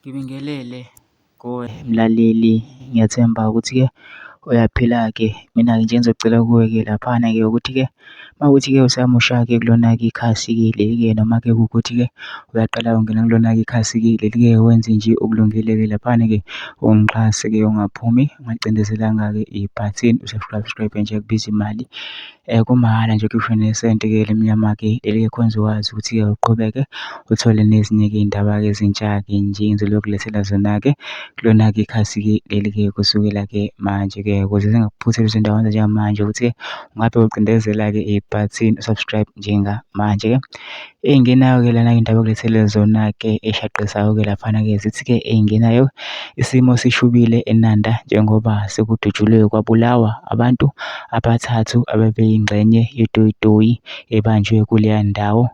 Ngibingelele kuwe mlaleli, ngiyathemba ukuthi-ke uyaphila-ke. Mina-ke nje engizocela kuwe-ke laphana-ke ukuthi-ke uma kuwukuthi-ke usamusha-ke kulona-ke ikhasi-ke leli-ke noma-ke kuwukuthi-ke uyaqala ungena kulona-ke ikhasi-ke leli-ke wenze nje okulungile-ke laphana-ke ungixhase-ke ungaphumi ungacindezelanga-ke ibhathini u-subscribe nje akubizi imali. Kumahhala nje ukhishwe nesenti-ke elimnyama-ke leli khona uzokwazi ukuthi-ke uqhubeke uthole nezinye-ke iy'ndaba-ke ezintsha-ke nje engizokulethela zona-ke kulona-ke ikhasi-ke leli-ke kusukela-ke manje-ke ukuze zingakuphutheli izindawo njengamanje ukuthi-ke ungabe ucindezela-ke ibhathini u-subscribe njengamanje-ke. Ey'ngenayo-ke lana iy'ndaba engilethele zona-ke ey'shaqisayo-ke laphana-ke zithi-ke ey'ngenayo isimo sishubile eNanda njengoba sekudutshuliwe kwabulawa abantu abathathu abebeyingxenye yetoyitoyi ebanjwe kuleya ndawo.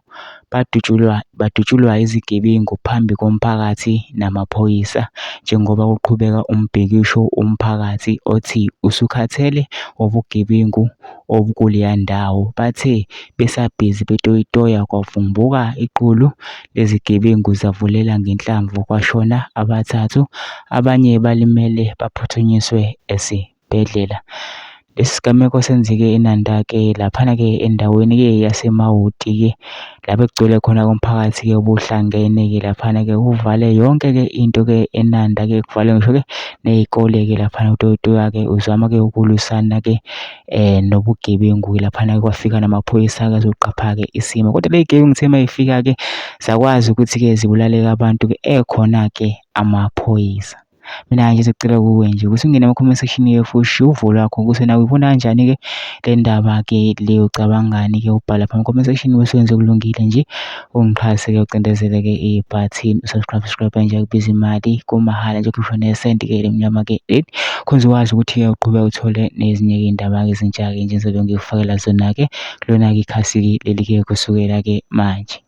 Badutshulwa badutshulwa izigebengu phambi komphakathi namaphoyisa njengoba kuqhubeka umbhikisho womphakathi othi usukhathele ubugebengu obukuleya ndawo. Bathe besabhizi betoyitoya kwavumbuka iqulu lezigebengu zavulela ngenhlamvu kwashona abathathu, abanye balimele baphuthunyiswe esibhedlela. Lesi sigameko senzeke eNanda-ke laphana-ke endaweni-ke yaseMawoti-ke la bekugcwele khona umphakathi-ke obuhlangene-ke laphana-ke uvale yonke-ke into-ke eNanda-ke kuvalwe ngisho-ke ney'kole-ke laphana utoyitoya-ke uzama-ke ukulwisana-ke nobugebengu laphana kwafika namaphoyisa-ke azoqapha-ke isimo. Kodwa le y'gebengu kuthe uma y'fika-ke zakwazi ukuthi-ke zibulaleke abantu-ke ekhona-ke amaphoyisa. Mina nje ngizocela kuwe nje ukuthi ungene kuma-comment section-ke futhi uvo lwakho ukuthi wena uyibona kanjani-ke le ndaba-ke le ucabangani-ke ubhale lapha kuma-comment section bese wenze okulungile nje ungixhase-ke ucindezele-ke ibhathini u-subscribe subscribe nje akubiza imali kumahhala nje ukhishwe nesenti-ke elimnyama-ke leli khona uzokwazi ukuthi-ke uqhubeke uthole nezinye-ke iy'ndaba-ke ezintsha-ke nje engizobe ngikufakela zona-ke kulona-ke ikhasi-ke leli-ke kusukela-ke manje.